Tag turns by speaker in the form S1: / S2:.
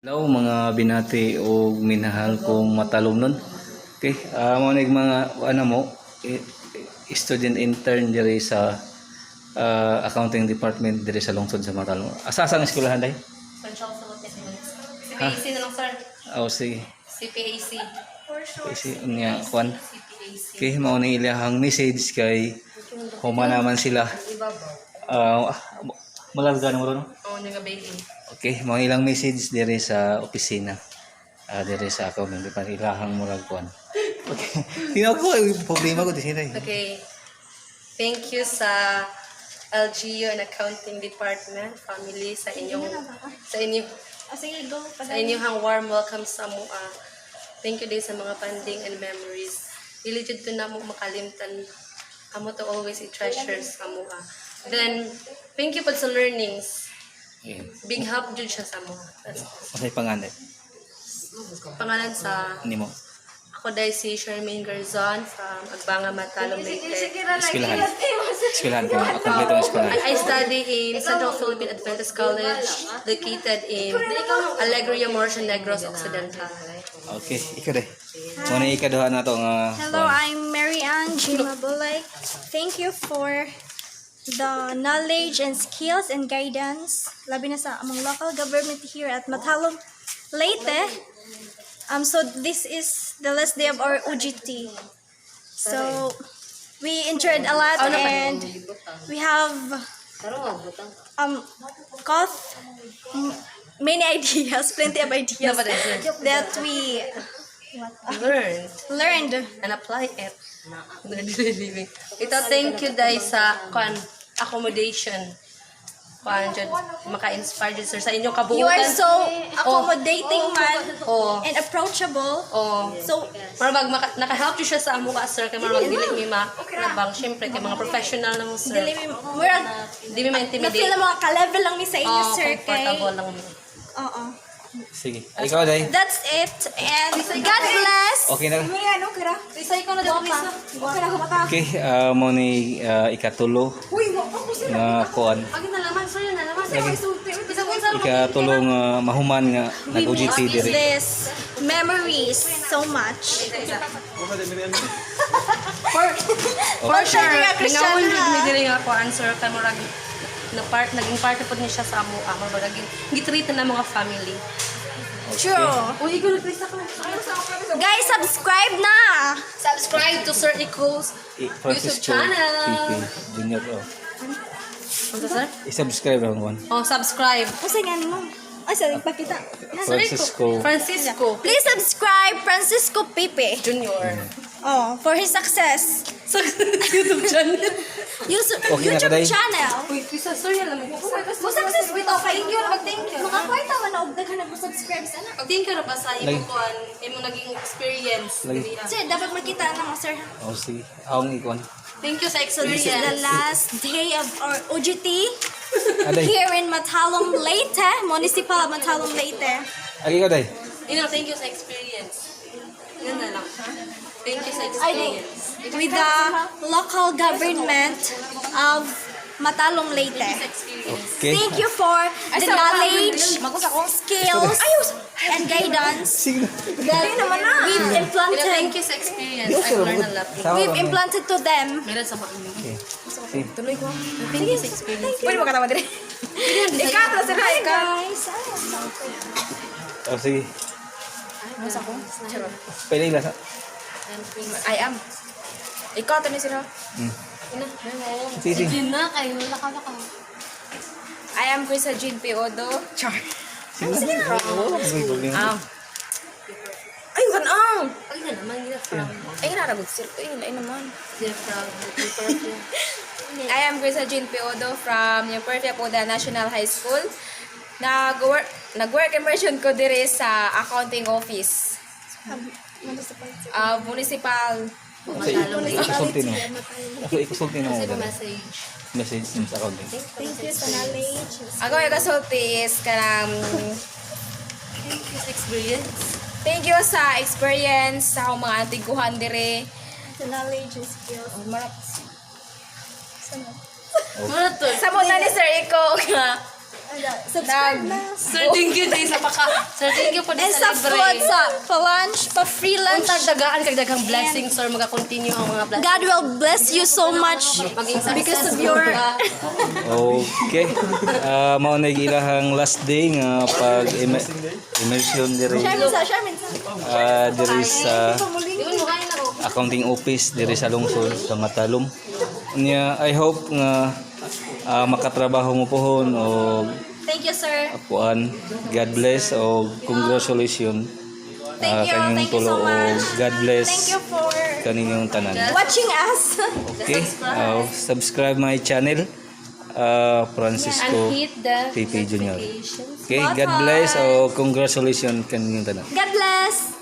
S1: Hello, mga binati o minahal kong matalomnon. Okay, mo nig mga ano mo student intern diri sa accounting department diri sa lungsod sa Matalom. Asa sa ang eskwelahan day?
S2: Central Philippines. CPAC na lang, sir.
S1: Oh, sige.
S2: CPAC.
S1: Kasi unya kwan.
S2: CPAC.
S1: Okay, mao ni ilahang message kay huma naman sila. Malarga mo ron, no?
S2: Oo, oh, nga baby.
S1: Okay, mga ilang message diri sa opisina. Diri sa accounting department, ilahang murag kwan. Okay. Tinawag ko problema ko diri.
S2: Okay. Thank you sa LGU and Accounting Department family sa inyong
S3: Oh, sige, go.
S2: sa inyong warm welcome sa mua. Thank you din sa mga bonding and memories. Dili jud to namo makalimtan. Amo to always i-treasure sa mua. Then thank you po sa learnings.
S1: Okay.
S2: Big help jud siya sa mua. That's all.
S1: Unsay pangalan
S2: Pangalan sa
S1: nimo?
S2: Ako dahil si Charmaine Garzon from Agbanga, Matalom, Leyte.
S1: Eskwelahan. Eskwelahan ko. Kompleto ang eskwelahan.
S2: I study in Central Philippine Adventist College, located in Alegria, Murcia, Negros Occidental.
S1: Okay, ikaw day. Mo na ikaduha na to nga.
S3: Hello, I'm Mary Ann G. Mabulay. Thank you for the knowledge and skills and guidance labi na sa among local government here at Matalom, Leyte. So this is the last day of our OGT. So we enjoyed a lot and we have got many ideas, plenty of ideas that we
S2: Learned
S3: learned.
S2: And apply it. Ito, thank you dahil sa kwan, accommodation. Kwan, jud, maka-inspire jud, sir, sa inyong kabuutan.
S3: You are so accommodating man
S2: Oh,
S3: and approachable.
S2: oh.
S3: So,
S2: Marabag, naka-help jud siya sa amo ka, sir. Kay marabag, dili mi ma, nabang, syempre, kay mga professional na mo, sir.
S3: Dili mi murag
S2: Di mi ma-intimidate.
S3: na-feel na mga ka-level lang mi sa inyo,
S2: Oh,
S3: sir. Kay,
S2: comfortable lang mi.
S3: oo.
S1: Sige. Ikaw day.
S3: That's it. And God bless.
S1: Okay na.
S2: Lisa, ikaw na daw, Lisa.
S1: Okay, mo ni ikatulo nga kuan.
S2: Agi na laman, sir, na laman. Sir, isa ko sa
S1: Ikatulo nga mahuman nga
S3: We
S1: nag-OGT
S3: miss
S1: diri.
S3: this memories so much.
S2: For sure,
S3: Nga, Christian,
S2: lingawon jud
S3: ha?
S2: mi diri nga kuan, sir, kay murag na part naging part na pod ni siya sa amo, murag naging gitreat na mga family.
S3: True.
S2: Uy, ikaw na Lisa ka.
S3: Guys, subscribe na!
S2: Subscribe to Sir Nicole's
S1: Francisco
S2: channel.
S1: PP Junior. Oh.
S2: Unsa, sir?
S1: I-subscribe ang one.
S2: Oh, subscribe.
S3: Usa nga mo. Ay, sorry, pakita.
S1: Francisco.
S2: Francisco
S3: Please subscribe Francisco Pipe.
S2: Junior.
S3: Oh, for his success.
S2: Sa YouTube channel.
S3: YouTube,
S1: Okay na ka,
S3: YouTube
S1: Day?
S3: channel.
S2: Uy, Lisa, sir, yan lang.
S3: Mo success bitaw kay thank you, mag thank you. Makakwarta man og daghan na mo subscribe sa na.
S2: Thank you ra ba sa
S1: Lagi.
S2: imong kuan, imong naging experience
S1: Lagi.
S2: diri, ah.
S3: Sir, dapat makita na mo, sir.
S1: Oh, sige. Akong ikuan.
S2: Thank you sa
S3: So this is the
S2: experience.
S3: last day of our OGT
S1: Aday.
S3: here in Matalom, Leyte, Municipal of Matalom, Leyte.
S1: Agi ka day.
S2: Thank you sa experience. Yun na lang. Thank you sa
S3: I think
S2: experience.
S3: with the local government of Matalom, Leyte.
S2: Sa experience.
S1: Okay.
S3: Thank you for the knowledge, skills, and guidance
S1: Sige.
S3: that we've implanted.
S2: Thank you sa experience. I've learned a lot.
S3: We've implanted to them.
S2: Meron sa mga inyo.
S1: Okay. Sige.
S2: Thank you sa experience.
S4: Pwede mo katama diri. Ikat ra sila,
S3: Hi
S4: ikat.
S3: guys.
S1: Oh, sige.
S4: Charot.
S1: Pwede lang sa.
S4: I am. Ikat ni sila.
S1: Sige, sige.
S2: Na kayo, wala ka na ka.
S4: I am Krisa Jean P. Odo. Char.
S1: Sige na. Wala akong problema.
S4: Ay, ganang!
S2: Ay na naman, gina from.
S4: Ay, naragot sir. Ay, ay naman.
S2: Gina from.
S4: I am Krisa Jean P. Odo from New Perfia Poda National High School. Nag-work immersion ko diri sa accounting office. Municipal.
S1: Kasi ikusulti no. Ako ikusulti no.
S2: Kasi message.
S1: Message sa accounting.
S3: Thank you sa knowledge.
S4: Ako ay kasulti is kanang
S2: Thank you sa experience.
S4: Thank you sa experience sa akong mga antiguhan dire.
S3: Sa knowledge and skills.
S2: Muna to.
S4: Sa mo na ni Sir Iko nga
S3: Subscribe na.
S2: Sir, thank you day sa paka. Sir, thank you po
S3: And
S2: din
S3: sa
S2: sa libre.
S3: food, sa pa-lunch, pa-free lunch.
S2: Untag dagaan kag daghang blessing, sir, maga-continue ang mga blessings.
S3: God will bless you so much
S2: Maging
S3: because of
S2: successful
S3: your
S2: ka.
S1: Okay. Mao na yung ilahang last day nga pag immersion diri
S3: Share minsa, share minsa.
S1: Diri sa
S2: Yun mo kain ako.
S1: accounting office diri sa lungsod sa Matalom. Nya, I hope nga makatrabaho mo pohon o
S3: Thank you, sir.
S1: kuan. God bless o congratulations
S3: Thank you.
S1: kaninyong
S3: Thank you
S1: tulo
S3: so
S1: o
S3: much.
S1: God bless
S3: Thank you for
S1: kaninyong tanan.
S3: watching us.
S1: Okay? Subscribe my channel, Francisco
S2: And hit the
S1: PP Jr.
S2: notifications.
S1: Okay, God bless o congratulations kaninyong tanan.
S3: God bless.